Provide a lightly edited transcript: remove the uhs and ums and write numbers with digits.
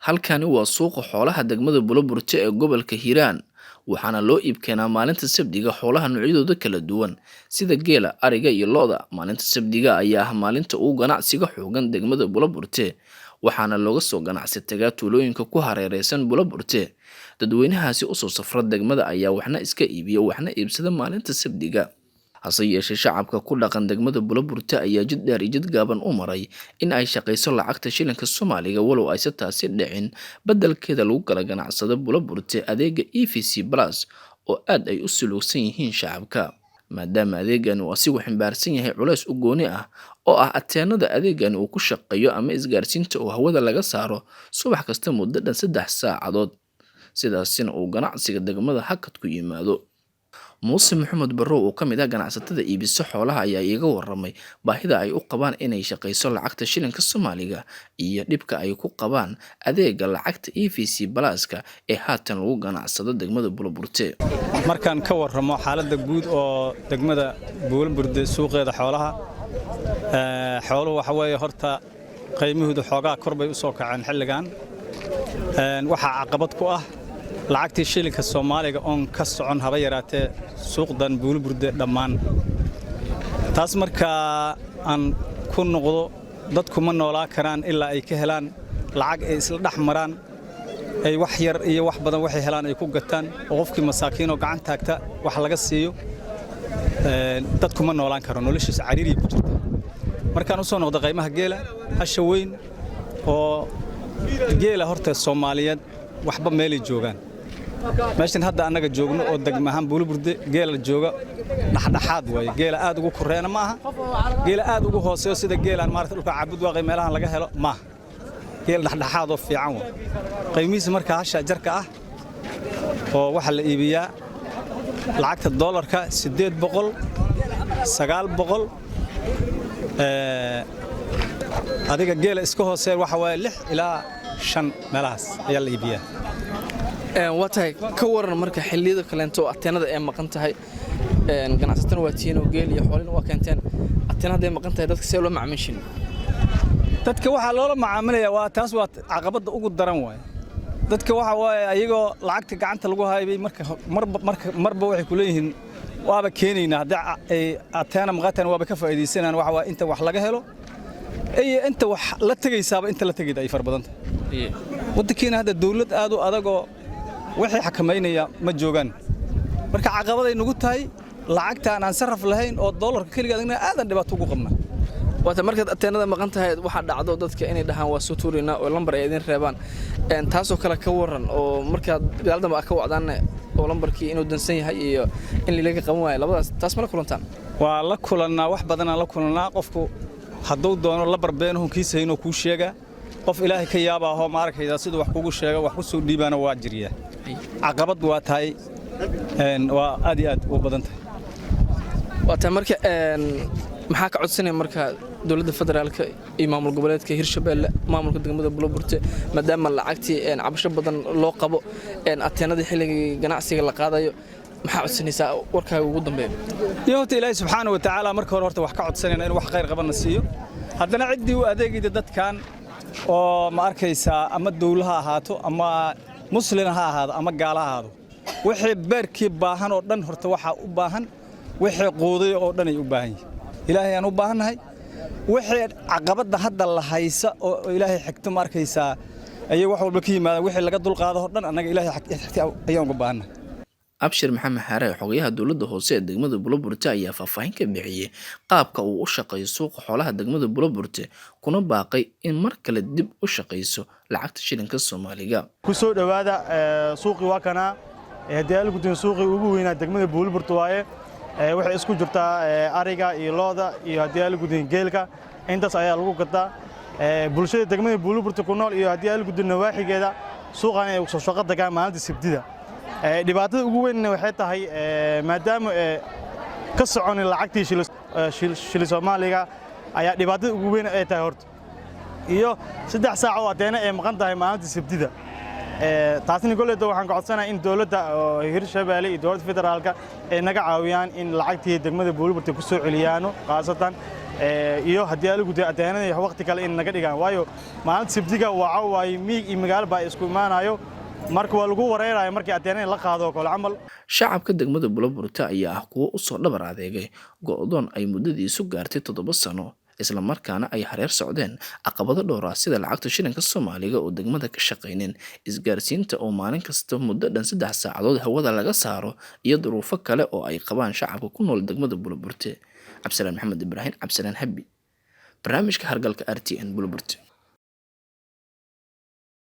Halkani waa suuqa xoolaha degmada Buloburje ee gobolka Hiiraan, waxaana loo iib keenaa maalinta Sabtiga xoolaha noocyadooda kala duwan sida geela, ariga iyo lo'da. Maalinta Sabtiga ayaa ah maalinta ugu ganacsiga xooggan degmada Buloburje, waxaana looga soo ganacsi tagaa tuulooyinka ku hareeraysan Buloburje. Dadweynahaasi u soo safra degmada ayaa waxna iska iibiya waxna iibsada maalinta Sabtiga. Hase yeeshee, shacabka ku dhaqan degmada Buloburje ayaa jid dheer iyo jid gaaban u maray in ay shaqayso lacagta shilinka Soomaaliga, walow aysan taasi dhicin. Beddelkeeda lagu kala ganacsado Buloburje adeegga EVC Plus oo aad ay u suluugsan yihiin shacabka, maadaama adeegani uu asigu xambaarsan yahay culays u gooni ah oo ah ateenada adeegani uu ku shaqeeyo ama isgaarsiinta oo hawada laga saaro subax kasta muddo dhan 3 saacadood, sidaasina uu ganacsiga degmada hakad ku yimaado. Muuse Maxamed Barrow oo ka mid ah ganacsatada iibisa xoolaha ayaa iiga waramay baahida ay u qabaan inay shaqayso lacagta shilinka Soomaaliga iyo dhibka ay ku qabaan adeegga lacagta EVC Plus-ka ee haatan lagu ganacsado degmada Buloburje. Markaan ka warramo xaaladda guud oo degmada Buulaburde suuqeeda xoolaha, xooluhu waxa weeye horta qiimahoodu xoogaa kor bay u soo kaceen xilligan. Waxaa caqabad ku ah lacagtii shilinka Soomaaliga oon ka socon haba yaraatee suuqdan Buulaburde dhammaan. Taas markaa aan ku noqdo, dadku ma noolaa karaan ilaa ay ka helaan lacag ay isla dhex maraan, ay wax yar iyo wax badan waxay helaan ay ku gataan, oo qofkii masaakiinoo gacan taagta wax laga siiyo. Dadku ma noolaan karo, noloshiisa cariiriya ku jirta. Markaan u soo noqdo qaymaha geela, hasha weyn oo geela horta Soomaaliyeed waxba meelay joogaan. Meeshan hadda annaga joogno oo degma ahaan Buulaburde, geela jooga dhexdhexaad waaye. Geela aad ugu koreena ma aha, geela aad ugu hooseeyo sida geelaan maarata dhulka Cabudwaaqay meelahan laga helo maaha. Geel dhexdhexaad oo fiican waa qiimihiisa. Marka hasha jarka ah oo waxaa la iibiyaa lacagta doolarka 800, 900. Adiga geela iska hooseeya waxa waaye 6 ilaa 5 meelahaas ayaa la iibiyaa. Waa tahay. Ka waran marka xilliyada kaleento oo ateenada ay maqan tahay? Ganacsatana waa tihiin oo geel iyo xoolina waa keenteen. Ateena hadday maqan tahay, dadka see loo macaamiishin? Dadka waxaa loola macaamilaya waa taas, waa caqabadda ugu daran waaye. Dadka waxa waaye ayagoo lacagta gacanta lagu haybay, marka marba marka marba waxay ku leeyihiin waaba keenaynaa haddii ay ateena maqataan, waaba ka faa'iidaysanayaan. Waxa waaye inta wax laga helo iyo inta wax la tegaysaaba, inta la tegayda ay fara badan tahay. Waddankiina hadda dawlad aad u adagoo wixii xakamaynaya ma joogaan. Marka caqabaday nagu tahay lacagtaan aan sarraf lahayn oo doolarka keliga adagna aadan dhibaato ugu qabnaa. Waata markaad ateenada maqan tahay, waxaa dhacdo dadka inay dhahaan waa soo tuuraynaa oo lambar ay idin reebaan. Taasoo kale ka waran, oo markaad gadaal dambe ka wacdaanna oo lambarkii inuu dansan yahay iyo in lilaga qaban waayo, labadaas taas ma la kulantaan? Waa la kulannaa, wax badanaan la kulannaa. Qofku hadduu doono lambar beenuhun kiisa inuu kuu sheegaa, qof Ilaahay ka yaabaaho ma arkaydaa siduu wax kugu sheega wax ku soo dhiibaana waa jiryaa. Caqabad waa tahay, waa aad iyo aad u badan tahay. Waa tahay. Marka maxaa ka codsanaya marka dowladda federaalka iyo maamul goboleedka Hirshabeelle, maamulka degmada Buloburte, maadaama lacagtii cabasho badan loo qabo ateenadii xilligii ganacsiga la qaadayo? Maxaa codsanaysaa warkaaga ugu dambeeya? Iyo horta Ilaahay subxaana wa tacaala marka hore horta wax ka codsanayna inuu wax khayr qabanna siiyo. Haddana ciddii u adeegayda dadkan oo ma arkaysaa, ama dawla ha ahaato ama muslin ha ahaado ama gaala ha ahaado, wixii beerkii baahan oo dhan horta waxaa u baahan, wixii quuday oo dhan ay u baahan yihiin. Ilaahay aan u baahannahay. Wixii caqabadda hadda la haysa oo Ilaahay xigto ma arkaysaa ayay wax walba ka yimaadaan. Wixii laga dulqaado oo dhan annaga Ilaahay xigta ayaan uga baahannahay. Abshir Maxamed Xaare, xogayaha dowladda hoose ee degmada Buloburte, ayaa faahfaahin ka bixiyey qaabka uu u shaqeeyo suuqa xoolaha degmada Buloburte, kuna baaqay in mar kale dib u shaqayso lacagta shilinka Soomaaliga. Ku soo dhowaada suuqii, waa kanaa haddii aal gudin suuqii ugu weynaa degmada Buuliburta waaye. Waxay isku jirtaa ariga iyo looda iyo haddii aal gudin geelka, intaas ayaa lagu gataa bulshada degmada Buuliburta ku nool iyo haddii aal gudin nawaaxigeeda. Suuqan ay soo shaqo tagaan maalinta Sabtida. Dhibaatada ugu weynna waxay tahay maadaama ka soconin lacagtii shili Soomaaliga ayaa dhibaatada ugu weyn ay tahay horta, iyo 3 saac oo ateena ay maqan tahay maalinta Sabtida. Taasina goleyda waxaan ka codsanayaa in dowladda Hirshabeelle iyo dowladda federaalka ay naga caawiyaan in lacagtii degmada Buuliburta ku soo celiyaano, khaasatan Iyo haddii ala gudbiyo ateenada waqti kale in naga dhigaan, waayo maalinta Sabtiga waxa waaye miig iyo magaalo baa isku imaanayo, marka waa lagu wareerayo markii ateenada la qaado oo kale camal. Shacabka degmada Buloburte ayaa ah kuwo usoo dhabar adeegay go'doon ay muddadiisu gaartay 7 sano, isla markaana ay hareer socdeen caqabado dhowr ah, sida lacagta shilinka Soomaaliga oo degmada ka shaqaynin, isgaarsiinta oo maalin kasta muddo dhan 3 saacadood hawada laga saaro, iyo duruufo kale oo ay qabaan shacabka ku nool degmada Buloburte. Cabdisalaan Maxamed Ibraahim, Cabdisalaan Habi, barnaamijka Hargalka RTN, Buloburte.